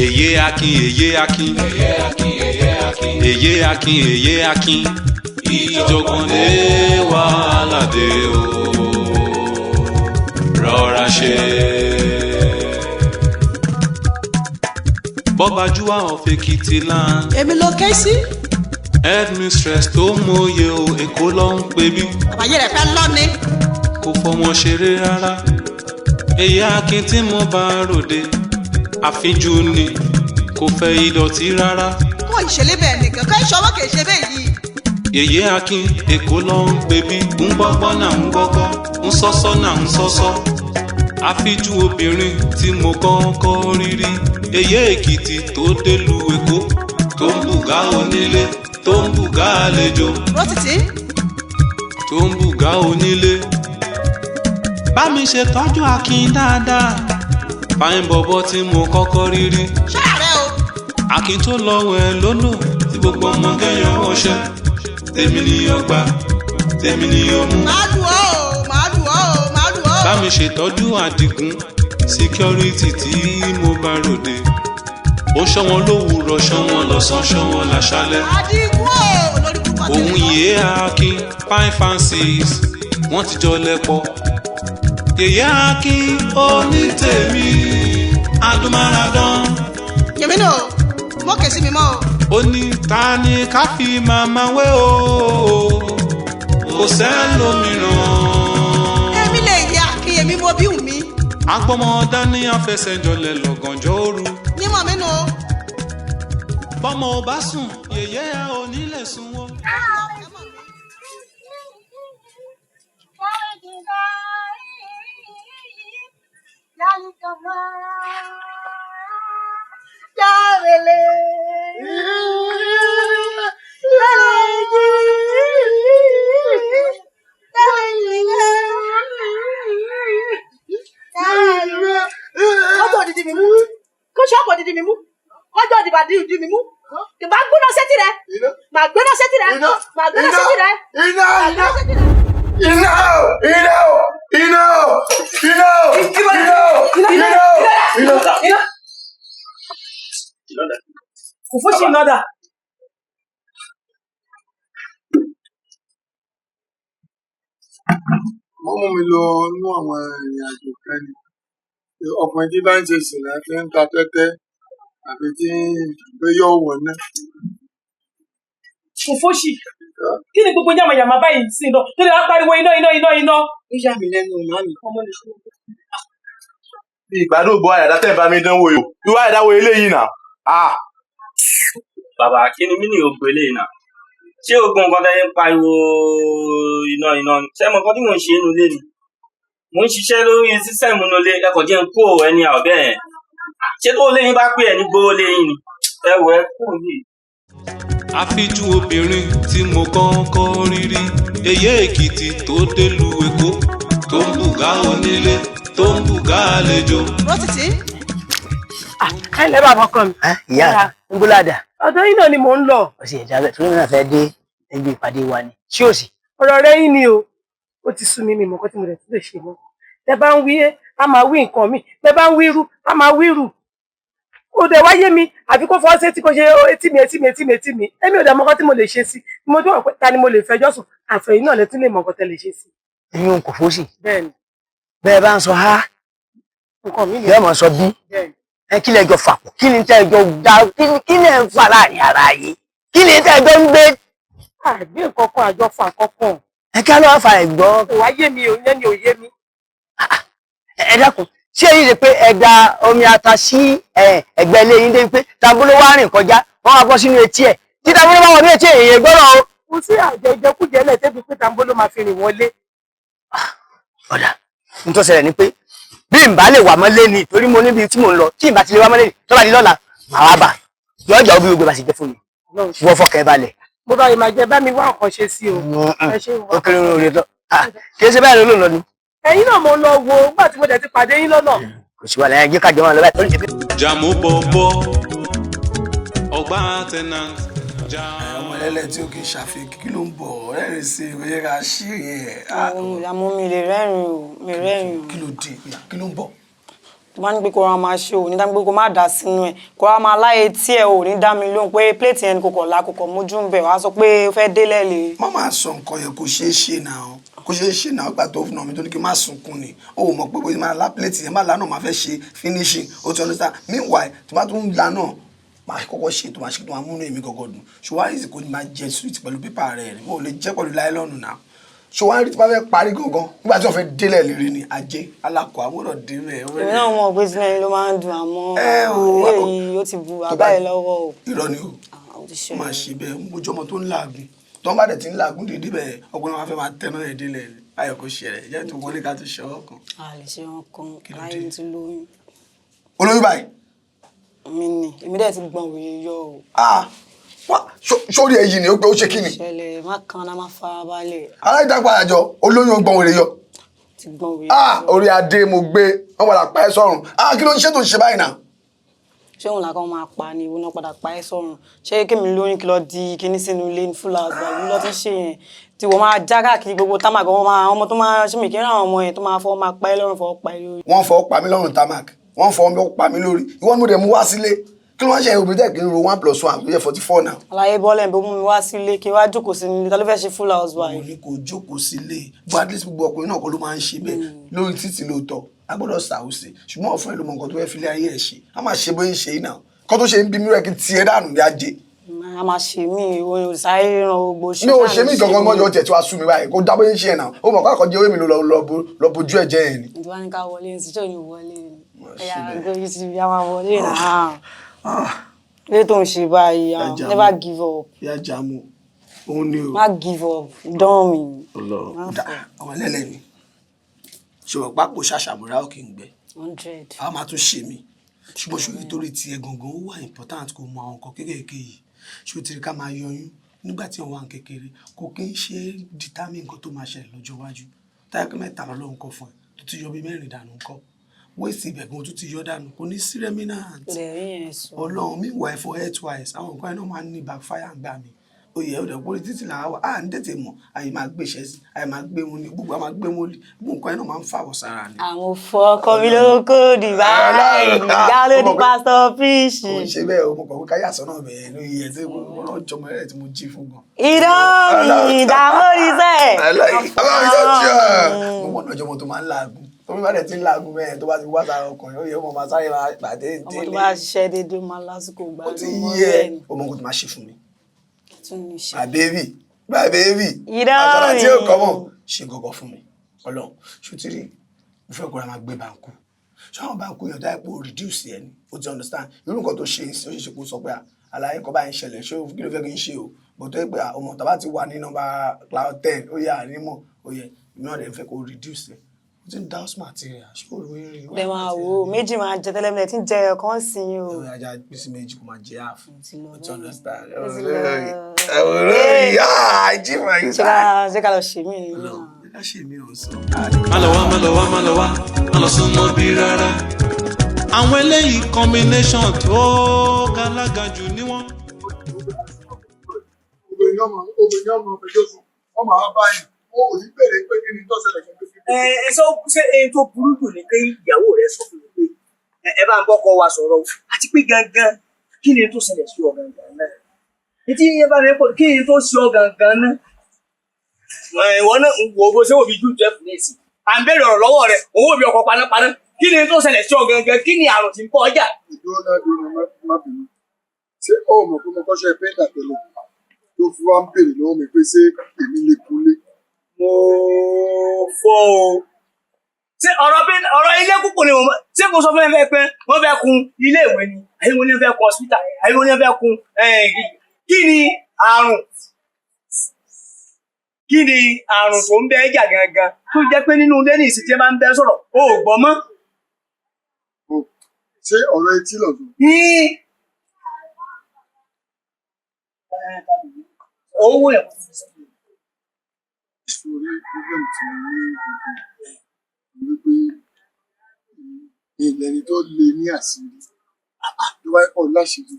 Èyé akin, èyé akin, èyé akin, èyé akin, ìjọ̀gbọ̀n lé wàhálà dé o, rọra ṣe. Bọ́bájúwà of Èkìtì land. Èmi ló ké sí. Headmistress tó mòye o, Èkó ló ń pè bí. Àbáyé rẹ̀ fẹ́ lọ́ni. Kò fọmọ ṣeré rárá. Èyí akin tí mo bá ròde, àfínjú ni, kò fẹ́ ìdọ̀tí rárá. Kó ìṣẹ̀lẹ̀ bẹ́ẹ̀ nìkan kó ìṣọwọ́ kì í ṣe bẹ́ẹ̀ yìí. Yèyé akin, Èkó ló ń pè bí, ń gbọ́gbọ́ náà ń gbọ́gbọ́, ń sọ́sọ́ náà ń sọ́sọ́. Àfíjú obìnrin tí mo kọ́kọ́ rí rí, Èyé Èkìtì tó délùú Èkó, tó ń bùgá onílé, tó ń bùgá àlejò, Rótìtì. tó ń bùgá onílé. Bá mi ṣe tọ́jú akin dáadáa, fáyín bọ̀bọ̀ tí mo kọ́kọ́ rí rí. Ṣọ́ra rẹ o. Akin tó lọ́wọ́ ẹ lónà tí gbogbo ọmọ kẹyàn wọṣẹ́, tèmi ni ó gbà, tèmi ni ó mú. Màá lù ọ́ o, màá lù ọ́ o, màá lù ọ́ o. Bá mi ṣètọ́jú Àdìgún security tí mo bá ròde, ó ṣọ́ wọn lówùúrọ̀, ṣọ́ wọn lọ́sàn, ṣọ́ wọn láṣálẹ́. Àdìgún o, lórí púpọ̀ Òun yìí akin 5 and 6, wọ́n ti jọ lẹ́pọ̀. Yèyé akin onítèmi adúmáradán. Yèmí nù o, mo kè sí mi mọ́ o. Ó ní ta ni ká fi màmá wé o, kò sẹ́lòmíràn. Èmi lè yẹ akin, èmi mo bí wù mí. Agbọ́mọ dání afẹsẹ̀jọlẹ̀ lọ́gànjọ́ òru. Nímọ̀ mi nù o. Bọ́mọ ò bá sùn, yèyé ẹ ò ní lè sùn wọ́n. Kọjọ́ òdìdí mi mú, kó ṣọ́ọ̀bù òdìdí mi mú, kọjọ́ òdìbàdì òdìdí mi mú, kì bá gbóná sétí rẹ, màá gbóná sétí rẹ, màá gbóná sétí rẹ, Iná! Màá Iná! gbóná sétí rẹ. Iná! Iná! Iná! Iná! Iná! Iná! Iná! Kò fún ṣì nọ́dà. Wọ́n mú mi lọ inú àwọn ìrìn àjò kan ni. Ọkùnrin tí bá ń ṣe sìnà, tí ń ta tẹ́tẹ́ àbí tí ń gbé yọ̀ wọ̀ náà. Kò fún ṣì. Kí ni gbogbo yàmàyàmà báyìí sí lọ? Tó lè wá pariwo iná, iná, iná, iná. Ó yà mí lẹ́nu, màmí. Ọmọ lè ṣe. Bí ìgbádùn bọ àyàdá tẹ̀ ń bá mi dánwò yìí o, irú àyàdá wo eléyìí nà? Ah! Bàbá, kí ni mí ní ògbó eléyìí náà? Ṣé ogun nǹkan tẹ́ ń pariwo iná iná ni? Ṣé mo nǹkan tí mò ń ṣe nínú ilé ni? Mò ń ṣiṣẹ́ lórí sísẹ́mù nínú ilé, ẹ kàn jẹ́ ń kó ẹni àbẹ́ ẹ̀. Ṣé tó léyìn bá pè ẹ́ ní gbówó léyìn ni? Ẹ wọ ẹ kú yìí. Àfíjú obìnrin tí mo kọ́kọ́ rí rí, Èyé Èkìtì tó délùú Èkó, tó ń bùgá onílé, tó ń bùgá àlejò. Rótìtì. Ẹ ǹlẹ́ bàbá ọkọ mi. Ìyá ń gbọ́ládà. Ọ̀dọ̀ yín náà ni mò ń lọ. Ó sì ẹ̀dá bẹ́ẹ̀ torí náà fẹ́ dé ibi ìpàdé wa ni ṣé ò sí. Ọ̀rọ̀ rẹ yín ni o. Ó ti sú mi, mi mọ̀ nǹkan tí mo rẹ̀ tún lè ṣe mọ́. Tẹ bá ń wí é, a máa wí nǹkan mi. Tẹ bá ń wí irú, a máa wí irú. Kò dẹ̀ wáyé mi, àfi kó fọwọ́ sí etí, kó ṣe etí mi, etí mi, etí mi, etí mi. Èmi ò dẹ̀ mọ̀ nǹkan tí mo lè ṣe sí. Mo tún wọ̀ pé ta ni mo lè fẹjọ́ sùn? Àfẹ̀yìn náà lẹ tún lè mọ̀ nǹkan tẹ lè ṣe sí. Eyín kò fó sí. Bẹ́ẹ̀ni. Bẹ́ẹ̀ bá ń sọ ha, Nǹkan mi yóò mọ̀ sọ bí. Bẹ́ẹ̀ni. Ẹ kí lẹjọ fàpọ̀, kí ni tẹ́ ẹjọ́ dá, kí ni ẹ̀ ń fà láàrin ara yìí, kí ni tẹ́ ẹjọ́ ń gbé? Àgbé nǹkan kan, àjọ fà kankan. Ẹ kí á lọ́wọ́ fa ẹ̀gbọ́n. Kò wáyé mi ò, yẹn ni ò yé mi. Ẹ dákun, ṣé èyí ṣe pé ẹ da omi ata sí ẹ̀gbẹ́ ilé yín débi pé tambolo wá rìn kọjá, wọ́n wá bọ́ sínú etí ẹ̀? Tí tambolo bá wọ ní etí èyí gbọ́dọ̀ o. Kò sí àjọ ìjẹkújẹ lẹ̀ débi pé tambolo máa fi rìn wọlé. Ọ̀dà, n tó ṣẹlẹ̀ ni pé bí n bá lè wà mọ́lé ni, torí mo níbi tí mò ń lọ, tí n bá ti lè wà mọ́lé ni, tó bá di lọ́la màá wá bà yọjà òbí gbogbo bá sì jẹ́ fún mi, wọ́n fọkàn ẹ balẹ̀. Mo bá yìí máa jẹ, bá mi wá nǹkan ṣe sí o. Ẹ ṣe Ó kéré oore tán, kì í ṣe bẹ́ẹ̀ ló lò lọ ni. Ẹ̀yin náà mo lọ wo nígbà tí mo dẹ̀ ti pàdé yín lọ́nà. Kò sí wàhálà, ẹ jẹ́ ká jọ máa lọ báyìí torí Jàmú bọ̀bọ̀ ọgbà tenant. Ọmọ ẹlẹ́lẹ̀ tí ó kì í ṣàfihàn, kí ló ń bọ̀ rẹ́rìn sí i? Kò yẹ ká ṣí ẹ̀. Àmọ́ mi lè rẹ́rìn o, mi rẹ́rìn o. Kí ló dé? Kí ló ń bọ̀? Tó bá ní pé kó ra máa ṣe, ò ní dá mi pé kó má dà sínú ẹ̀, kó ra máa láyé tí ẹ̀, ò ní dá mi lóhùn pé plate yẹn ni kò kọ̀ la, kò kọ̀ mójú ń bẹ̀, wàá sọ pé ó fẹ́ délẹ̀ lè. Má máa sọ nǹkan yẹn, kò ṣeé ṣe náà, kò ṣeé ṣe náà. Gbà tó fún mi tó ní kí n má sunkún ni, ó mọ̀ pé bóyá máa lá plate yẹn, má lánàá, máa fẹ́ ṣe finishing, ó ti understand. Meanwhile, tó bá tún lánàá, máa kọ́kọ́ ṣe tó máa ṣe tó máa múnú èmi gọ́gọ́ dùn. Ṣùgbọ́n àìsí kò ní máa jẹ sweet pẹ̀lú pépà rẹ̀ ni mo lè jẹ́ pẹ̀lú láìlọ́ọ̀nù náà. Ṣùgbọ́n àìsí tí bá fẹ́ parí gangan nígbà tí wọ́n fẹ́ délẹ̀ lérí ni ajé alákọ̀ àwòrán délẹ̀. Èmi náà mọ̀ pé sinmi ẹni ló máa ń dùn, àmọ́ eléyìí ó ti bu àbá ẹ lọ́wọ́ o. Irọ́ ni o, ó máa ṣe bẹ́ẹ̀ ń bójú ọmọ tó ń làágùn, tó ń bá dẹ̀ ti ń làágùn dédé bẹ́ẹ̀, ọkùnrin máa fẹ́ máa tẹná ẹ̀ délẹ̀. Ayọ̀ kò ṣẹlẹ̀, jẹ́ tó wọlé ká tó ṣe ọwọ́ kan. A lè ṣe wọn kan láyé tí lóyún. Olóyún báyìí. Mi ni èmi dẹ̀ ti gbọ̀n wèrè yọ o. Ah, sórí ẹ yìí ni ó pé ó ṣe kí ni. Ṣẹlẹ̀ má kan náà, má fara balẹ̀. Aláìdágbà àjọ olóyún gbọ̀n wèrè yọ. Ti gbọ̀n wèrè. Ah, orí adé mo gbé wọn padà pa ẹ́ sọ́run. Ah, kí ló ń ṣe tó ń ṣe báyìí náà? Ṣé òun làkàn máa pa ni ìwọ náà padà pa ẹ́ sọ́run? Ṣé kémi lóyún kí lọ di kíní sínú ilé ní fúlà àgbà ìlú lọ ti ṣe yẹn tí wọ́n máa já káàkiri gbogbo támàgì, wọ́n máa ọmọ tó máa ṣé mi kí n rán àwọn ọmọ yẹn tó máa fọwọ́ máa pa ẹ́ lọ́rùn, fọwọ́ pa ẹ́ lórí. Wọ́n fọwọ́ pa mí lọ́rùn tamak, wọ́n fọwọ́ pa mí lórí. Ìwọ ni mo dẹ̀ mú wá sílé. Kí ló wá ṣe obìnrin tẹ̀ kí n ro 1 + 1 tó yẹ 44 náà? Àlàyé bọ́ọ̀lù ẹ̀ bó mú mi wá sílé kí n wá jókòó sí nílé, ta ló fẹ́ ṣe full house wife? Mo ní kó jókòó sílé, but at least gbogbo ọkùnrin náà kọ́ ló máa ń ṣe bẹ́ẹ̀ lórí títì. Lóòótọ́ a gbọ́dọ̀ ṣàwùsì, ṣùgbọ́n ọ̀fun ẹ̀ ló mọ nǹkan tó fẹ́ fi lé ayé ẹ̀ ṣe. A máa ṣe bóyá ń ṣe yìí náà kọ́ tó ṣe ń bí mi rẹ̀ kí n tiẹ̀ dànù ní ajé. A máa ṣe mí, ìwọ sáré ran gbogbo ṣe. Mi ò ṣe mí gangan mọ́, yọ tiẹ̀ tí wàá sú mi báyìí kó dá bóyá ń ṣe ẹ̀ náà. Ó mọ̀ kó àkọ́jẹ́ owó mi lọ bojú ẹ̀ jẹ́ ẹ̀ ni. Ìjọba ní ká wọlé ní sísọ ní wọlé ẹ̀yà gbóyè sí ibi a máa wọlé náà. Ilé tó ń ṣe báyìí, never give up. Yá jàmù òun ni o. Má give up, dán mi. Ọmọ ẹlẹ́lẹ̀ ni ṣùgbọ́n pápó ṣàṣàmúra ó kì í gbẹ. 100. A máa tún ṣe mí, ṣùgbọ́n ṣòro torí tiẹ̀ gangan, ó wà important kó mọ àwọn nǹkan kéékèèké yìí. Ṣé o ti rí ká máa yọyún nígbà tí wọ́n wà ní kékeré, kò kí ń ṣe determine nǹkan tó máa ṣẹlẹ̀ lọ́jọ́ iwájú. Táyà pé mẹ́ta lọ́lọ́run kọ fún ẹ tó ti yọ bí mẹ́rin dànù ńkọ́, waste ibẹ̀ gan tó ti yọ dànù, kò ní sí remnant. Ọlọ́run. Meanwhile, for health wise, àwọn nǹkan yẹn náà máa ń ní backfire gbà mí. Ó yẹ ó dẹ̀ pé títí là wà á ń tètè mọ̀, àyè máa gbéṣẹ́ sí, àyè máa gbé wọn ní gbogbo, àmà gbé wọn lé gbogbo nǹkan yẹn náà máa ń fàwọ̀ sára ni. Àwọn fọkọ mi ló kó dìbà ìyá ló di pásítọ̀ fíìsì. Kò ń ṣe bẹ́ẹ̀ o, mo kàn pé káyà sọ́nà bẹ́ẹ̀ ló yẹ tí wọ́n jọmọ ẹ̀ tí mo jí fún gan. Ìdán mi ìdààmú oríṣẹ́. Mo gbọ́dọ̀ jọmọ tó máa ń làágùn, tó bí bá dẹ̀ ti ń làágùn bẹ́ẹ̀, tó bá ti wá sára ọkùnrin, ó yẹ ó máa sáré máa pàdé Ọmọ tó bá ṣiṣẹ́ déédéé máa lásìkò Ó ti gbádùn mọ́ yẹ bẹ́ẹ̀ ni. Ó mọ nǹkan tó máa ṣe fún mi. Tún ní ṣe. My baby, my baby. Ìdán Àṣàrà tí ó mi. kọ́ mọ̀ ṣe gọ́gọ́ fún mi. Ọlọ́run ṣùtìrì, mo fẹ́ kóra máa gbé báńkù. Ṣé àwọn báńkù yẹn dáa pé ó reduce ẹ ni? Ó ti understand irú nǹkan tó ṣe é sí, ó ṣe ṣe kó sọ pé àlàyé nǹkan báyìí ń ṣẹlẹ̀, ṣé kí ló fẹ́ kí n ṣe o? Bọ̀ tó yẹ pé ọmọ tàbá ti wà ní nọ́mbà cloud 10, ó yẹ ànímọ̀, ó yẹ èmi náà dẹ̀ ń fẹ́ kó reduce ẹ. Ó ti ń dá house material, ṣé ó rí rí? Ẹ máa wo méjì máa jẹ tẹ́lẹ̀ mílẹ̀ tí ń jẹ ọ̀kan sí i o. Ẹ ajá pín sí méjì, kó máa jẹ half. Ó ti understand. Ó ti lọ. Ṣé Ṣé ká lọ ṣe mí ni? Ká ṣe mí ò sọ. Má lọ wá, má lọ wá, má lọ wá, má lọ súnmọ́ bí rárá. Àwọn eléyìí combination tó galaga jù níwọ̀n. Obìnrin ọmọ ọmọ fún ọmọ àwọn báyìí, ó ò ní bèrè pé kí ni tó ṣẹlẹ̀ gẹ́gẹ́ sí. Ẹ ẹ sọ ṣé ẹni tó burú jù ni pé ìyàwó rẹ sọ fún mi pé ẹ bá ń bọ́kọ wa sọ̀rọ̀ o, àti pé gangan kí ni tó ṣẹlẹ̀ sí ọ gangan náà? Etí yẹn bá mi pọ̀, kí ni tó ṣe ọ gangan náà? Ìwọ náà ń wo bó ṣe wò bí jù jẹ́ fún èsì à ń béèrè ọ̀rọ̀ lọ́wọ́ rẹ̀, òun wò bí ọkọ̀ panápaná. Kí ni tó ṣẹlẹ̀ sí ọ gangan? Kí ni àrùn tí ń bọ́ ọjà? Ìdúró náà, dúró náà, má bínú. Ṣé ó mọ̀ pé mo kọ́ṣẹ́ painter tẹ́lẹ̀ tó fi wá ń béèrè lọ́wọ́ mi pé ṣé èmi lè kunlé? Mo fọ́ o. Ṣé ọ̀rọ̀ bí ọ̀rọ̀ ilé kúkú ni mo mọ̀? Ṣé mo sọ fún ẹ fẹ́ pé wọ́n fẹ́ kun ilé ìwé ni, àbí wọ́n ní fẹ́ kun hospital, àbí wọ́n ní fẹ́ kun kí ni àrùn, kí ni àrùn tó ń bẹ jà gangan tó jẹ́ pé nínú ilé ní ìsìn tí ẹ bá ń bẹ sọ̀rọ̀, o ò gbọ́ mọ́? Ṣé ọ̀rọ̀ etí lọ̀dọ̀? Ní owó ẹ̀. Sórí problem tí mo ní gbogbo ni wípé ìlẹ́ni tó le ní àṣírí tó bá pọ̀ láṣìírí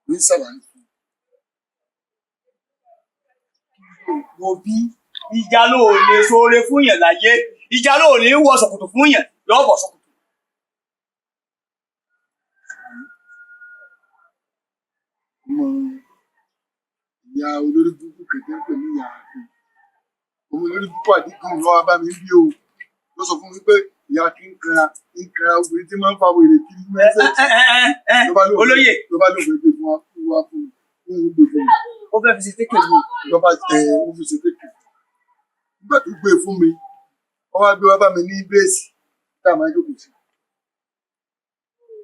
ní ṣàlàyé fún Mo bí ìjà ló lè ṣoore fún yàn láyé, ìjà ló ní wọ ṣòkòtò fún yàn, yóò bọ̀ ṣòkòtò. Ọmọ ìyá olórí burúkú kẹ̀kẹ́ ń pè ní ìyá Akin. Ọmọ olórí burúkú àdínkù ló wá bá mi bí o. Ló sọ fún mi pé ìyá Akin ń kanra ń kanra obìnrin tí máa ń fa wèrè kiri mẹ́sẹ̀. Olóyè. Ló bá lóun fẹ́ gbé fún wa fún wa fún mi fún un gbé fún mi. Ó fẹ́ fi ṣe tékè mi. Ló bá ẹ ó fi ṣe tékè. Nígbà tó gbé fún mi, wọ́n wá gbé wá bá mi ní bẹ́ẹ̀sì tá a máa jókòó sí.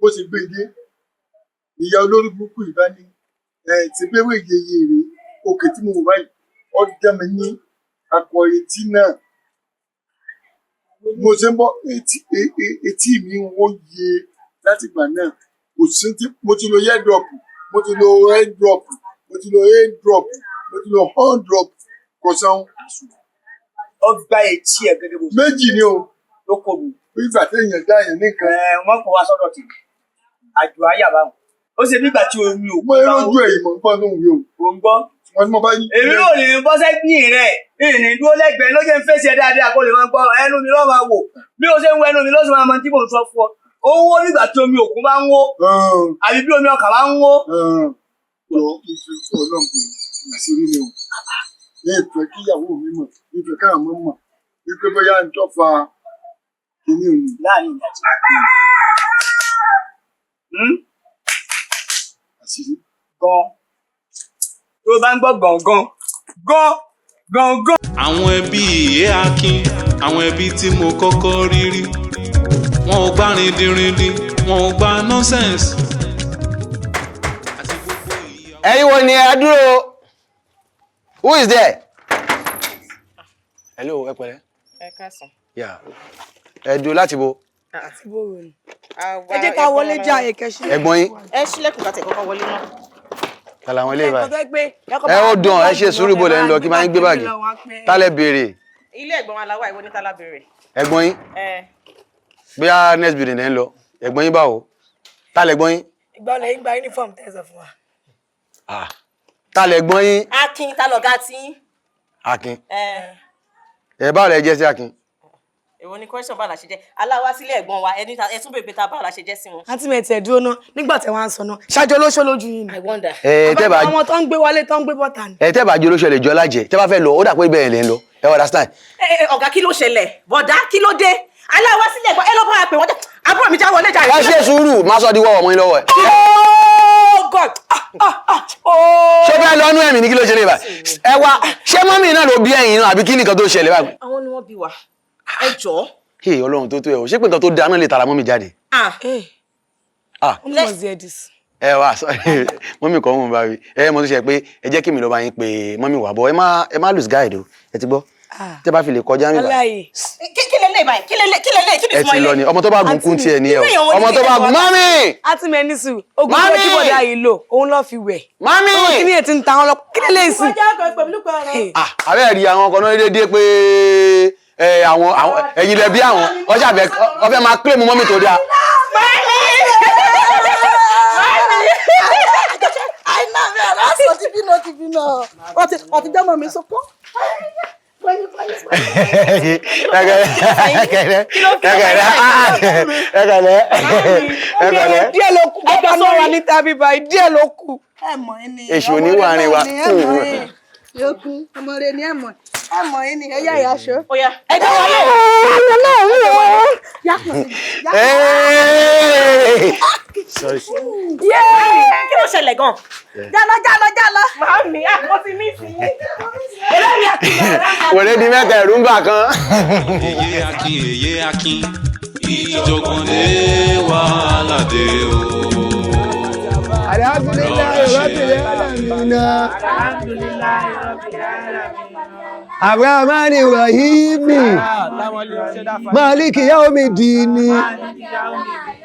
Bó ṣe gbé e dé, ìyá olórí burúkú yìí bá ní ẹ ti béwé yeye rèé, òkè tí mo wò báyìí, ó dá mi ní akọ etí náà. Mo ṣe ń bọ́ etí mi ń wó ye látìgbà náà. Kò sí tí mo ti lo ear drop, mo ti lo head drop, mo ti lo head drop, mo ti lo horn drop, kò san. Ó gbá etí ẹ gẹ́gẹ́ bó ṣe. Méjì ni o. Ló kọ wù. Ìgbà téèyàn dá èèyàn ní nǹkan. Ẹ wọ́n kọ wá sọ́dọ̀ tèmi. Àjò ayà báwọn. Ó ṣe bí ìgbà tí omi òkú Mo bá wó. rójú ẹ̀yìn mọ̀ nǹkan tó ń wí o. Ò ń gbọ́. Wọ́n ní mo bá yí. Èmi ò ní bọ́ sẹ́gbìn rẹ̀. Ìní dúró lẹ́gbẹ̀ẹ́ ló jẹ́ ń fèsì ẹ dáadáa kó lè máa gbọ́ ẹnu mi ló máa wò. Bí o ṣe ń wo ẹnu mi ló sì máa mọ tí mò ń sọ fún ọ. Ó ń wó nígbà tí omi òkun bá ń wó. Àbí bí omi ọkà bá ń wó. Lọ mo fi Ọlọ́run pè é àṣírí ni o. Ní ìfẹ́ kíyàwó mi mọ̀, ní ìfẹ́ káwọn ọmọ mọ̀, wípé bóyá ń tọ́ fa kinní òní. Láàrin ìgbà tí. Àṣírí. Gan. Tó o bá ń gbọ́ gàngán. Gan. Gàngán. Àwọn ẹbí ìyé Akin, àwọn ẹbí tí mo kọ́kọ́ rí rí, wọn ò gbá rindinrindin, wọn ò gbá nonsense. Ẹ̀yin wo ni ẹ dúró? Who is there? Hello, ẹ pẹ̀lẹ́. Ẹ káàsán. Yeah. Ẹ dúró láti bo? Ẹ jẹ́ ká wọlé já èkẹ́ sílẹ̀. Ẹ̀gbọ́n yín. Ẹ ṣílẹ̀kùn kàtẹ́ kọ́kọ́ wọlé náà. Ta làwọn ilé ìbáyìí? Ẹ Ẹ ó dàn, ẹ ṣe sùúrù, bó lẹ ń lọ kí máa ń gbé báàgì. Ta lẹ béèrè? Ilé ẹ̀gbọ́n wa la wà, ìwọ ní ta la béèrè. Ẹ̀gbọ́n yín. Ẹ Bóyá next building ẹ ń lọ. Ẹ̀gbọ́n yín báwo? Ta lẹ̀gbọ́n yín? Ìgbà ọ̀lẹ́ yín gba uniform tẹ̀sán fún wa. Ah. Ta lẹ̀gbọ́n yín? Akin, ta lọ̀gá tí yín? Akin. Ẹ Ẹ báwo lẹ jẹ́ sí Akin? Èwo ni question báwo la ṣe jẹ́? Aláwa sílé ẹ̀gbọ́n wa, ẹni ẹ tún bèbè ta báwo la ṣe jẹ́ sí wọn. Àǹtí mi, ẹ tiẹ̀ dúró ná, nígbà tẹ wá ń sọ náà ṣáájú olóṣó lójú yín ni. I wonder. Ẹ tẹ́ bá Àwọn tó ń gbé wọlé tó ń gbé bọ́ta ni. Ẹ tẹ́ bá jẹ́ olóṣèlú ìjọ lájẹ. Tẹ́ bá fẹ́ lọ, ó dà pé bẹ́ẹ̀ lẹ ń lọ. Ẹ understand? Ẹ ẹ ọ̀gá, kí ló ṣẹlẹ̀? Bọ̀dá, kí ló dé? Aláwa sílé ẹ̀gbọ́n, ẹ lọ́ bá wa pè wọ́n jẹ́. Àbúrò mi já wọlé jà. Ẹ ṣe sùúrù, má sọ di wọ́wọ́ mọ́ yín lọ́wọ́ ẹ̀. Oh God! Ah ah ah! Oh! Ṣé fẹ́ lọ́nú ẹ̀mí ní kí ló ṣe lè bá? Ẹ wá, ṣé mọ́mì náà ló bí ẹ̀yin náà àbí kí nìkan tó ṣẹlẹ̀ báyìí? Àwọn ni wọ́n bí wa. Ẹ jọ̀ọ́. Hey, Ọlọ́run tó tó ẹ o, ṣé pé nǹkan tó dáa náà lè tara mọ́mì jáde? Ah! Ah. Wọ́n mọ̀ sí ẹ̀dìs. Ẹ wá sọ mọ́mì kan mọ̀ bá wí. Ẹ mọ̀ tó ṣe pé ẹ jẹ́ kí mi lọ bá yín pé mọ́mì wà bọ̀. Ẹ má lose guide o, ẹ ti gbọ́. Tẹ́ bá fi lè kọjá mi bá. Aláyè. Kí lè báyìí? Kí lè kí lè kí ni Ẹ ti lọ ni, ọmọ tó bá gùn kún tiẹ̀ ni ẹ o. Ọmọ tó bá gùn mọ́mì! Àǹtí mi, ẹni sùn, ogun tó Mami! kí bọ̀dá yìí lò, òun lọ́ọ́ fi wẹ̀. Mami! Owó kí ni ètí ń ta wọn lọ, kí lè lè sìn. Ah, àbẹ́ rí àwọn ọkọ̀ náà déédéé pé ẹ àwọn ẹ̀yin lẹ bí àwọn, wọ́n ṣàfẹ́ wọ́n fẹ́ máa claim mọ́mì tó dáa. Àìná mi ọ̀rọ̀ àṣọ ti bínú ti bínú ọtí jọ́mọ̀ mi sunkún. Ẹkẹlẹ ẹkẹlẹ ẹkẹlẹ ẹkẹlẹ. Díẹ̀ ló kù, bàbá náà wà níta bíbá yìí, díẹ̀ ló kù. Ẹ mọ̀ ẹ́ ni. Èṣù oníwàrin wa. Ẹ mọ̀ ẹ́ yókùn ọmọ rẹ ni ẹ mọ̀ ẹ mọ̀ ẹ́ ni ẹ yá ìyá aṣọ. Ẹ jẹ́ wọlé. Sorry. Kí ló ṣẹlẹ̀ gan? Jálọ jálọ jálọ. Màámi, mo ti ní ìsìn. Wèrè di mẹ́ta, ẹ̀rù ń bà kan. Èyí Akin, èyí Akin, ìjọ̀gbọ̀n dé, wàhálà dé o. Alhamdulillahi rabbil alamin. Arrahmani Rahimi. Maliki yawmiddini.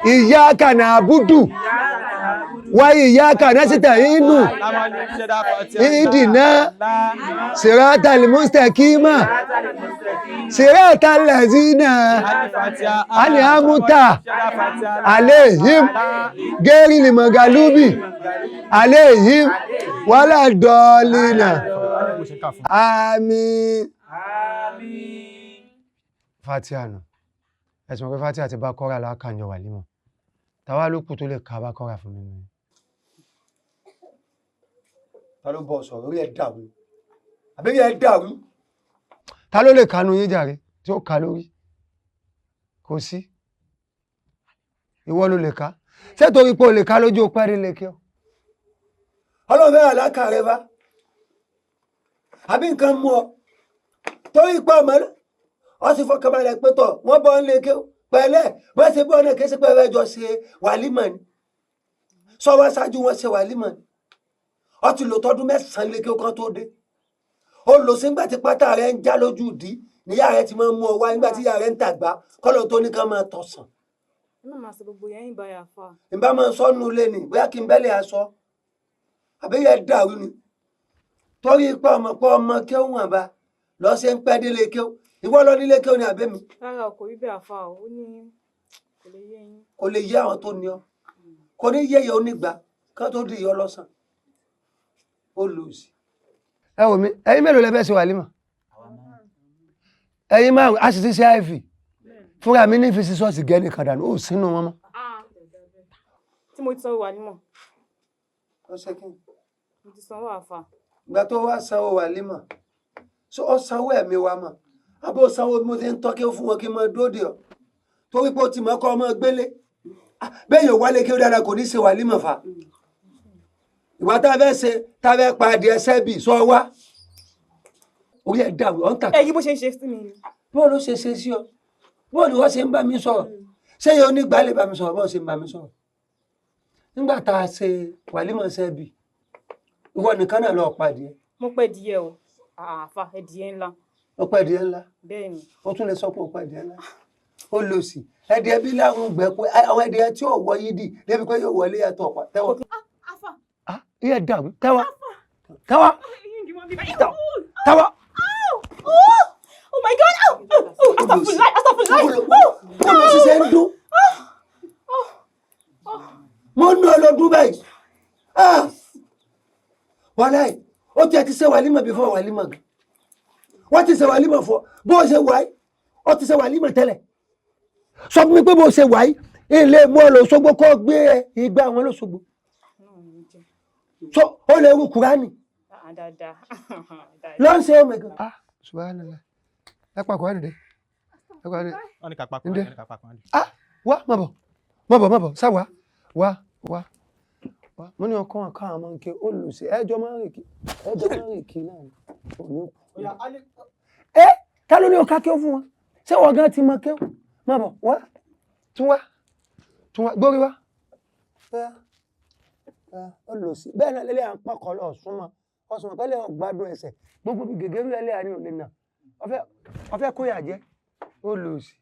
Iyyaka na'budu wa iyyaka nasta'inu. Ihdina siratal mustaqima. Siratal lazina an'amta alayhim ghayril maghlubi alayhim wala dallina. Àmín. Fatia nù. Ẹ̀sùn pé Fatia ti bá kọ́ra lákànjọ wà límọ̀. Tàwa ló kù tó lè ka bá kọ́ra fún mi nù. Ta ló bọ̀ sọ̀rọ̀? Orí ẹ̀ dàrú, àbí orí ẹ̀ dàrú? Ta ló lè kanu yín jàre tí ó kà lórí? Kò sí. Ìwọ ló lè ká. Ṣé torí pé o lè ká lójú o pẹ́ẹ́rẹ́ lè kí ọ? Ọlọ́run fẹ́ràn àlákà rẹ bá, àbí nǹkan mú ọ torí pé ọmọ náà ọ sì fọkànbalẹ̀ pé tọ̀ wọ́n bọ́ ń lè kí ó pẹ̀lẹ́ bá ṣe bọ́ náà kí ṣe pé ẹ jọ ṣe wàlímọ̀ ni. Sọ wá ṣáájú wọn ṣe wàlímọ̀ ni. Ọ ti lò tọdún 9 lé kí ó kán tó dé. Ó lò sí nígbà tí pátá rẹ ń já lójú ìdí níyà rẹ ti máa ń mú ọ wá, nígbà tí ìyá rẹ ń tàgbá kọ́lọ̀ tó ní ká máa tọ̀sán. Ẹ má máa sọ gbogbo yẹn yín báyà fà. Ìbá máa sọ nù lé ní bóyá kí n bẹ́lẹ̀ aṣọ àbí yẹ dàrú ni. Torí pé ọmọ pé ọmọ kí ó wọ̀n bá lọ ṣe ń pẹ́ délé kí ó ìwọ lọ nílé kí ó ní àbẹ́ mi. Rárá o, kò rí bẹ́ẹ̀ àfa o, ó ní kò lè yé yín. Kò lè yé àwọn tó ní ọ, kò ní yé ìyá onígbà kán tó di ìyá ọlọ́sàn ó lù sí. Ẹ wò mí, ẹ̀yin mélòó lẹ fẹ́ ṣe wàlímà? Ẹ̀yin márùn, a sì ti ṣe iv fúnra mi ní fi sí ṣọ́ọ̀ṣì gẹ́ nìkan dànù ó sínú wọn mọ́. Tí mo ti sanwó wàlímà. Ó ṣe kí ni? Mo ti sanwó àfa. Ìgbà tó wá sanwó wàlímà, ṣé ó sanwó ẹ̀mí wa mọ̀? Àbó sanwó bí mo ti ń tọ́kí fún wọn kí n máa dóde ọ torí pé ó ti mọ̀ kọ́ ọmọ gbélé bẹ́ẹ̀ yóò wálé kí ó dára kò ní ṣe wàlímà fa. Ìwà tá a fẹ́ ṣe tá a fẹ́ pa adìẹ sẹ́bì sọ wá orí ẹ̀ dàrú ọ̀ ń tà. Ẹ̀yin bó ṣe ń ṣe sí mi ni. Bó ló ṣe ṣe sí ọ? Bó ni wọ́n ṣe ń bá mi sọ̀rọ̀? Ṣé yóò ní gbàlè bá mi sọ̀rọ̀? Bó ṣe ń bá mi sọ̀rọ̀ nígbà tá a ṣe wàlímà sẹ́bì, ìwọ nìkan náà lọ pàdé. Mo pẹ́ díẹ̀ o àáfà, ẹdìyẹ ńlá. Ó pẹ́ díẹ̀ ńlá. Bẹ́ẹ̀ ni. Ó tún lè sọ pé ó pẹ́ díẹ̀ ńlá. Ó lò sí ẹdìyẹ bí láwọn gbẹ pé àwọn ẹdìyẹ tí ò wọ yídì débi pé yóò wọlé ẹtọ ọ̀pá tẹ́wọ́. Iye dàrú tẹ́wọ́ tẹ́wọ́ tẹ́wọ́. Oh my God! Oh, astagfirullah, astagfirullah. Kó ló ṣiṣẹ́ ń dún. Mo ń ná ọlọ́dún báyìí. Wàláì, ó tiẹ̀ ti ṣe wàlímọ̀ bí fún wàlímọ̀ gan. Wọ́n ti ṣe wàlímọ̀ fún ọ. Bó o ṣe wáyé, ó ti ṣe wàlímọ̀ tẹ́lẹ̀. Sọ fún mi pé bó o ṣe wáyé, ilé mú ọ lọ́sọ́gbó kọ́ gbé igbá wọn lọ́sọ́gbó. So ó lè ru Kùránì. Ló ń ṣe ọmọ ẹ̀gàn. Ah, subhanallah. Ẹ pa Kùránì dé. Ẹ pa Kùránì dé. Ah, wá, má bọ̀, má bọ̀, má bọ̀, sá wá, wá, wá. Mo ní ọkọ àká àmọ́ nke ó lù sí ẹjọ́ máa ń rìn kí ẹjọ́ máa ń rìn kí náà ò ní kú. Ẹ ta ló ní ọ̀ka kí ó fún wọn? Ṣé wọ́n gan ti mọ kí ó? Má bọ̀, wá, tún wá, tún wá, gbórí wá. Ó lò sí bẹ́ẹ̀ náà lélẹ́ à ń pọkàn lọ súnmọ́ ọ̀sùn pẹ́lẹ́ ọ̀gbádùn ẹsẹ̀ gbogbo bí gègé rú ẹlẹ́yà ni ò lè nà ọfẹ́ kóyà jẹ́ ó lò sí.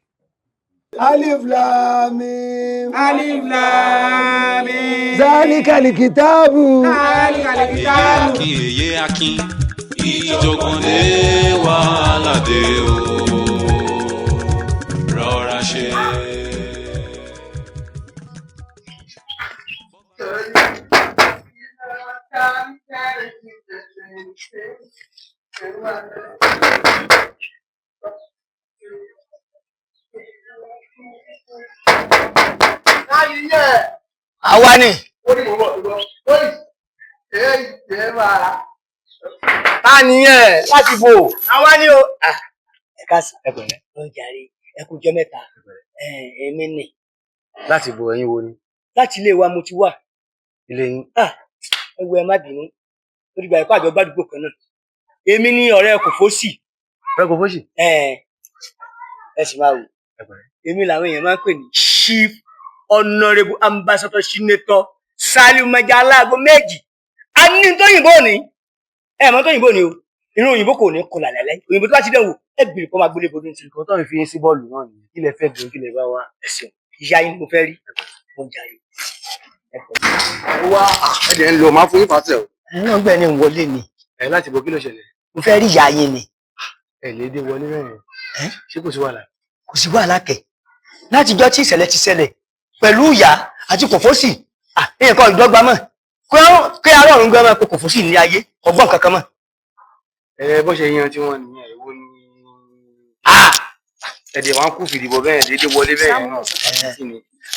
Alif Lam Mim. Alif Lam Mim. Zalikal kitabu. Zalikal kitabu. Èyí akin èyí akin ìjọ̀gbọ̀n dé wàhálà dé o rọra ṣe. Àwa ni. Ta nìyẹn láti bò? Àwa ni o. Ẹ káàsán. Ẹ pẹ̀lẹ́. Ó jàre, ẹ kú jọ́ mẹ́ta. Èmi nì. Láti bo ẹ̀yin wo ni? Láti ilé wa mo ti wà. Ilé yín. Ẹ wo, ẹ má bínú. Ó dìgbà ẹ̀kọ́ àjọ gbàdúgbò kan náà. Èmi ni ọ̀rẹ́ Kòfósì. Ọ̀rẹ́ Kòfósì? Ẹ sì máa wò. Èmi làwọn èèyàn máa ń pè ní Chief Honourable Ambassador Senator Saliu Mẹja aláàgọ́ méjì. A ní tóyìnbó ní. Ẹ mọ̀ tóyìnbó ní o. Irun òyìnbó kò ní kọlà lẹ́lẹ́. Òyìnbó tó bá ti dẹ̀ wò, ẹ bèrè kó máa gbélé bodú ní ti. Nǹkan tó ń fi yín sí bọ́ọ̀lù náà nìyẹn. Kí lẹ fẹ́ gan, kí lẹ bá wá? Ẹ ṣeun. Ìyá yín mo fẹ́ rí. Mo jàre. Wá ẹ dẹ̀ ń lọ, máa fún yín fàṣẹ o. Náà gbẹ ní wọlé ni. Ẹ láti bo kí ló ṣẹlẹ̀? Mo fẹ́ rí ìyá yín ni. Ẹ lè dé wọlé bẹ́ẹ̀. Ṣé kò sí wàhálà? Kò sí wàhálà kẹ̀. Látijọ́ tí ìṣẹ̀lẹ̀ ti ṣẹlẹ̀ pẹ̀lú ìyá àti Kòfósì, nǹkan ìdọ́gba mọ̀. Kí ará ọ̀run gbọ́ máa pe Kòfósì ní ayé, ọgbọ́n kankan mọ̀. Ẹ bó ṣe yan tí wọ́n nìyẹn, èwo ni. Ẹ dẹ̀ wá ń kú fìdìbò bẹ́ẹ̀ dédé wọlé bẹ́ẹ̀ náà.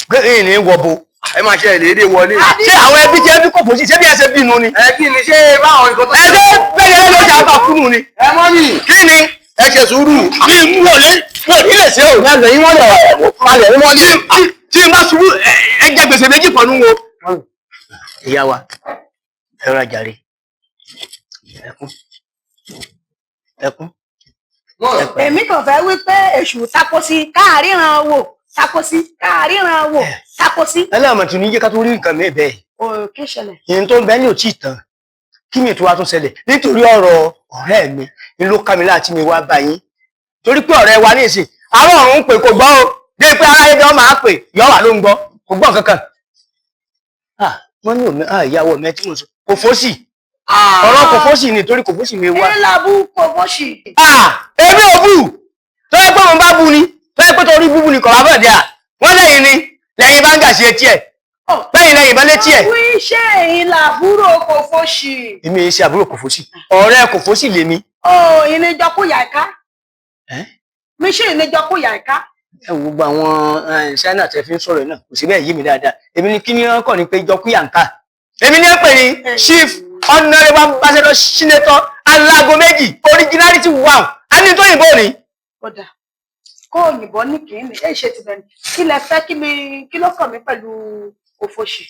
Gbé ní wọ̀bọ. Ẹ máa ṣe ìlédè wọlé. Ṣé àwọn ẹbí tí ẹbí kò fò sí ṣé bí ẹ ṣe bínú ni. Ẹ kí ni ṣé báwọn nǹkan tó. Ẹ ṣe bẹ́ẹ̀ ni ló ṣe àbá kúrú ni. Ẹ mọ́ mi. Kí ni. Ẹ ṣe sùúrù. Kí n wọlé wọ́n ní lè ṣe o. Ẹ yín wọ́n lẹ̀ wọ́n lẹ̀ wọ́n lẹ̀. Tí n bá ṣubú ẹ jẹ gbèsè méjì pọ̀ nù wo. Ìyá wa ẹ rà jàre ẹkún ẹkún. Èmi kàn fẹ́ wí pé èṣù tako sí káàríran wò, tako sí káàríran wò, tako sí. Ẹlẹ́wọ̀n tún ní jẹ́ ká tún rí nǹkan mi bẹ́ẹ̀. Ò kí ṣẹlẹ̀. Ìyẹn tó ń bẹ ní òtí ìtàn kí mi tó wá tún ṣẹlẹ̀ nítorí ọ̀rọ̀ ọ̀rẹ́ mi ni ló ká mi láti mi wá bá yín torí pé ọ̀rẹ́ wa ní ìsìn àwọn ọ̀run ń pè kò gbọ́ o dé pé aráyé gan máa pè yọ wà ló ń gbọ́ kò gbọ́ kankan. Wọ́n ní òmí ìyàwó mi tí mo sọ kò fósì ọ̀rọ̀ kò fósì ni torí kò fósì mi wá. Ìlàbù kò fósì. Èmi ò bù tó yẹ pé òun bá bù ni tó yẹ pé torí búbu ni kọ̀ọ̀bá bọ̀ dé à wọ́n lẹ́yìn ni lẹ́yìn bá ń gà sí etí ẹ̀ bẹ́yìn lẹ́yìn bá létí ẹ̀. Wí ṣé ìlàbúrò kò fósì. Èmi yìí ṣe àbúrò kò fósì ọ̀rẹ́ kò fósì lèmi. Ó ìníjọ kó yà ká. Mi ṣe ìníjọ kó yà ká. Ẹ wo gbogbo àwọn ṣáínà tẹ fi ń sọ̀rọ̀ náà kò sí bẹ́ẹ̀ yé mi dáadáa èmi ni kí ni wọ́n kàn ní pé jọkú yàǹkà èmi ní ẹ pè ní chief honourable ambassador senator alago méjì originality one a ní tó yìnbó ni. Kódà kó òyìnbó ní kìíní èyí ṣe ti bẹ̀rẹ̀ kí lẹ fẹ́ kí mi kí ló kàn mí pẹ̀lú òfòṣì.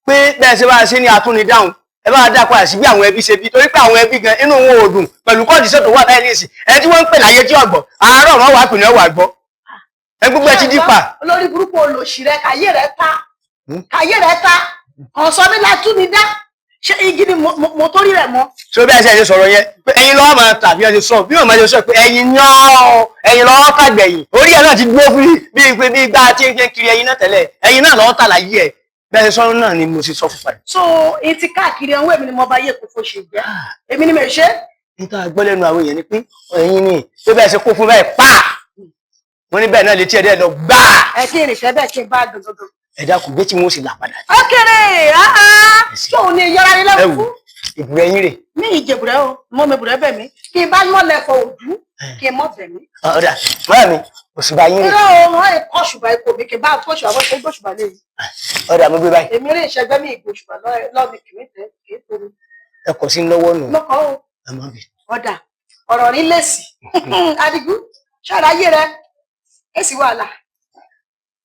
Pé bẹ́ẹ̀ ṣe bá a ṣe ní atúnidáhùn ẹ bá dá padà sí bí àwọn ẹbí ṣe bí torí pé àwọn ẹbí gan inú wọn ò dùn pẹ̀lú kọ́ọ̀dì tó wà báyìí nísìn ẹni tí wọ́n ń pè láyé tí ọ̀gbọ̀ àárọ̀ wọn wà pè ní ọ̀wà gbọ́ ẹ gbogbo ẹ ti dípa. Olórí burúkú olòṣì rẹ kàyé rẹ ta kàyé rẹ ta kàn sọ mí látú mi dá ṣé igi ni mo torí rẹ mọ. Ṣé bí ẹ ṣe sọ̀rọ̀ yẹn pé ẹ̀yin lọ́wọ́ máa tà bí ẹ ṣe sọ bí wọ́n máa ṣe sọ pé ẹ̀yin yán ẹ̀yin lọ́wọ́ tàgbẹ̀yìn orí ẹ̀ náà ti dúró fún bí pé bí gbá tí ń kiri ẹ̀yin náà tẹ́lẹ̀ ẹ̀yin náà lọ́wọ́ tà láyé ẹ̀ bẹ́ẹ̀ ṣe sọ náà ni mo ṣe sọ fún padà. So etí káàkiri ọ̀hún èmi ni mo bá yẹ kó fò ṣe jẹ́ èmi ni mo ṣe. Níta gbọ́ lẹ́nu àwọn èèyàn ni pé ẹ̀yin ni pé bẹ́ẹ̀ ṣe kó fún bẹ́ẹ̀ pa wọ́n ní bẹ́ẹ̀ náà létí ẹ̀dẹ́ lọ gbáà. Ẹ kí ìrìnsẹ̀ bẹ́ẹ̀ kí n bá gangan. Ẹ dákun gbé tí wọn ó sì là padà. Ó kéré tóun ni yọra ní lẹ́wọ̀ fún. Ìbúrẹ́ yín rè. Mi ìjẹ̀bùrẹ́ o mọ́ mi bùrẹ́ bẹ̀ mí kí n bá mọ́ lẹ́fọ̀ òdú kí n mọ́ bẹ̀ mí. Ọ̀dà mọ́ra mi òṣùbà yín rè. Irọ́ o wọ́n lè kọ́ ṣùgbà ikọ̀ mi kí n bá kọ́ ṣùgbà wọ́n ṣe ń gbóṣùbà lé yìí. Ọ̀dà mo gbé báyìí. Èmi rí ìṣẹ́gbẹ́ mi ìgbóṣùbà lọ́ọ̀mì kì í tẹ̀ kì í torí. Ẹ kọ̀ sí lọ́wọ́ nù. Lọ́kọ̀ o. Ọ̀dà ọ̀rọ̀ rí lèsì. Adigun ṣàlàyé rẹ èsì wàhálà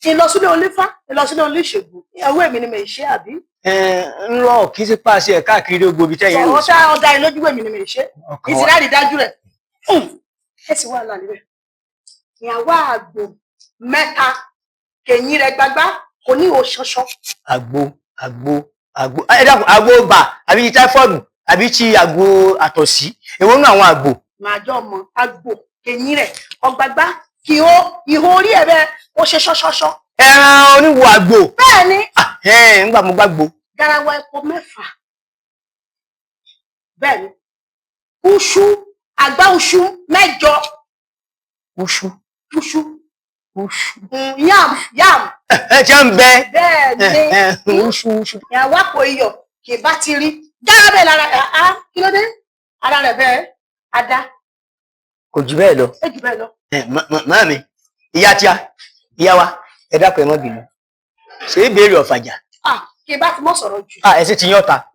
ìlọsílẹ̀ onífá ìlọsílẹ̀ oníṣègùn ìyàwó èmi ni mi ṣe àbí. Ẹ ń lọ kì í ṣe pàṣẹ ẹ káàkiri gbogbo ibi tẹ̀yìn rò. Ọ̀sẹ̀ ọ̀dà ìlójú èmi ni mi ṣe ìsìlẹ̀ àrídájú rẹ̀ èsì wàhálà níbẹ̀. Ìyàwó àgbò mẹ́ta kẹ̀yìn rẹ̀ gbagbá kò ní òṣọṣọ. Àgbo àgbo àgbo ẹ dákun àgbo bà àbí ti táífọ́ọ̀dù àbí ti àgbo àtọ̀sí èwo nínú àwọn àgbo. Màá jọ mọ àgbo kẹ̀yìn rẹ̀ ọgbàgbá kí ó ihò orí ẹ̀ bẹ́ẹ̀ ó ṣe ṣọṣọṣọ. Ẹran oníwo àgbò. Bẹ́ẹ̀ni. Ńgbà mo gbàgbó. Garawa epo mẹ́fà. Bẹ́ẹ̀ni. Uṣu àgbá uṣu mẹ́jọ. Uṣu. Uṣu. Uṣu. Yam yam. Ẹ jẹ́ ń bẹ. Bẹ́ẹ̀ni. Uṣu uṣu. Ìyàwó àpò iyọ̀ kì í bá ti rí. Jára bẹ́ẹ̀ lára á kí ló dé? Ara rẹ̀ bẹ́ẹ̀ adá. Kò jù bẹ́ẹ̀ lọ. Ẹ jù bẹ́ẹ̀ lọ. Màámi, ìyá tíá, ìyá wa, ẹ dákun ẹ má bínú. Ṣé ìbéèrè ọ̀fàjà? Kí n bá ti mọ̀ sọ̀rọ̀ jù. Ẹ sì ti yán ta.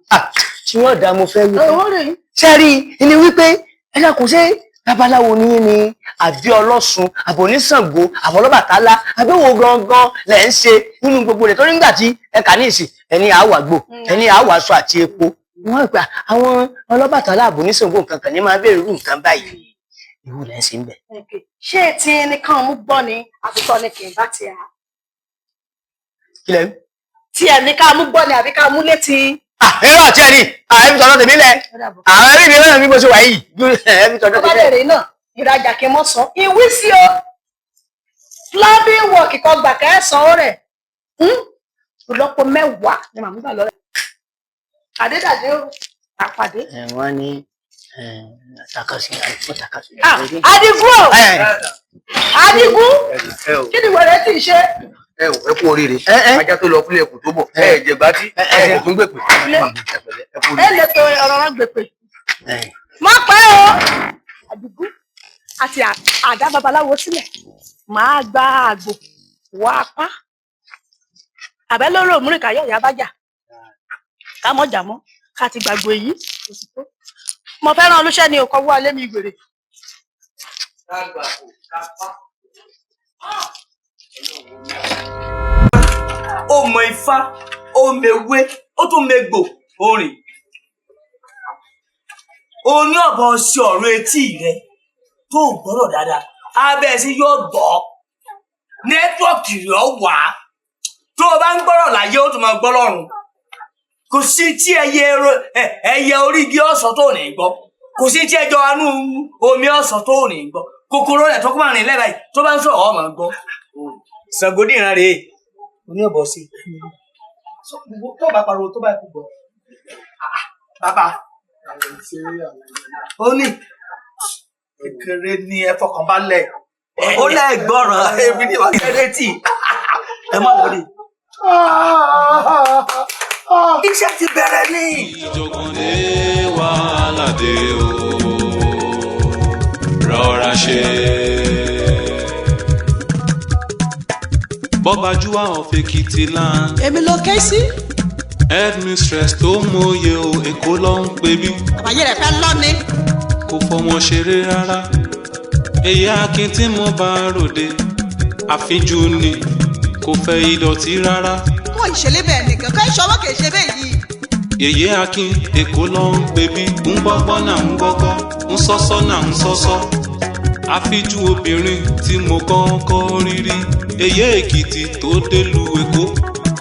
Tí wọ́n dá mo fẹ́ wí. Owó rè é. Ṣé rí i ni wípé ẹ dákun ṣé babaláwo ni yín ni àbí ọlọ́sùn àbò oníṣàngó àbò ọlọ́bàtálá àbí wo gangan lẹ̀ ń ṣe nínú gbogbo rẹ̀ torí nígbà tí ẹ kà ní ìsìn ẹni àwàgbò ẹni àwàsọ àti epo wọ́n gbà àwọn ọlọ́bàtálá àbò oníṣàngó nǹkan kan ní máa béèrè irú nǹkan báyìí ìwú lẹ́ ń ṣe ń bẹ̀. Ṣé tí nìkan mú gbọ́ ni àbùtọ́ ni kì í bá ti hà? Kí lẹ rí? Tí ẹ̀ ní ká mú gbọ́ ni àbí ká mú létí. Irọ́ àti ẹ̀rí ẹ̀mí tọ̀dọ̀ tèmi lẹ̀ àwọn ẹ̀rí mi lọ́nà bí mo ṣe wà yìí ẹ̀mí tọ̀dọ̀ tèmi lẹ̀. Ọba lèrè náà ìrajà kí n mọ̀ sọ ìwí sí o plumbing work kan gbà kẹ́sàn-án rẹ̀ ìlọ́po mẹ́wàá ni màmú gbà lọ́rẹ̀. Àdédàdé o àpàdé. Ẹ wọ́n ní takasi takasi. Adigun o Adigun kí ni wẹ̀rẹ̀ tí ì ṣe. Ẹ kú oríire ajá tó lọ fúlẹ̀ kù tó bọ̀ ẹ jẹ gbátí ẹ kò tún gbèpè. Ẹ lè pe ọ̀rọ̀ rán gbèpè. Má pẹ́ o Adigun àti àdá babaláwo sílẹ̀ máa gba àgbò wọ apá Àbẹ́ lóró òmùrìn káyọ̀ ìyá bá jà. Ká mọ̀ jà mọ́, ká ti gbàgbé yìí. Mo fẹ́ràn olúṣẹ́ ni òkò wọ́ alẹ́ mi gbèrè. Ó mọ ifá, ó mewé, ó tún megbò orin. O ní ọ̀bọ sí ọ̀rọ̀ etí rẹ tó o gbọ́rọ̀ dáadáa, abẹ́ sí yóò gbọ́. Nẹ́tíwọ́ọ̀kì rẹ̀ ọ̀ wá. Tó o bá ń gbọ́rọ̀ láyé, ó tún máa gbọ́ lọ́run. Kò sí tí ẹyẹ orí igi ọ̀sán tó ní gbọ́. Kò sí tí ẹjọ́ anú omi ọ̀sán tó ní gbọ́. Kòkòrò rẹ̀ tó kọ́ máa rìn lẹ́bàá yìí tó bá ń sọ̀rọ̀ ọ̀ máa gbọ́. Ṣàngódìran rèé, o ní ọ̀bọ sí. Tó bá pariwo tó bá ikú gbọ́. Bàbá, ó ní kékeré ní ẹ fọkànbalẹ̀. Ó lẹ́gbọ̀ràn, èmi ni wàá kéré tì. Ẹ má wọlé. Iṣẹ́ ti bẹ̀rẹ̀ ní. Ìjọ̀gbọ̀n wàhálà dé o, rọra ṣe. Bọ́bájúwà of Èkìtì land. Èmi ló ké sí. Headmistress tó mòye o, Èkó ló ń pè bí. Àbáyé rẹ̀ fẹ́ lọ́ni. Kò fọmọ ṣeré rárá. Èyí akin tí mo bá ròde, àfínjú ni, kò fẹ́ ìdọ̀tí rárá. Kó ìṣẹ̀lẹ̀ bẹ́ẹ̀ nìkan kó ìṣọwọ́ kì í ṣe bẹ́ẹ̀ yìí. Yèyé akin Èkó ló ń pè bí. Ń gbọ́gbọ́ náà ń gbọ́gbọ́, ń sọ́sọ́ náà ń sọ́sọ́. Àfíjú obìnrin tí mo kọ́kọ́ rí rí. Èyí Èkìtì tó délùú Èkó,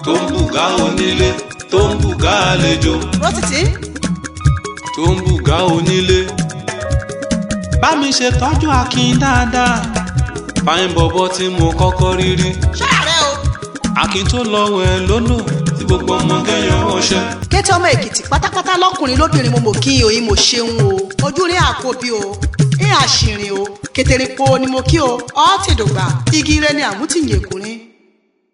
tó ń bùgá onílé, tó ń bùgá àlejò, Rótìtì. tó ń bùgá onílé. Bá mi ṣe tọ́jú akin dáadáa. Fáyín bọ̀bọ̀ tí mo kọ́kọ́ rí rí. Ṣáàrẹ̀ o. Akin tó lọ wẹ̀ lódò tí gbogbo ọmọ gẹ́yàn ọṣẹ. Kété ọmọ Èkìtì pátápátá lọ́kùnrin lóbìnrin mo mọ̀ kí n òyìn mo ṣeun o. Ojú rí àkóbí o. Ń àṣìrìn o. Kètèrè po ni mo kí o. Ọ́ ti dògbà. Igi ire ni àmútìyìn èkùnrin.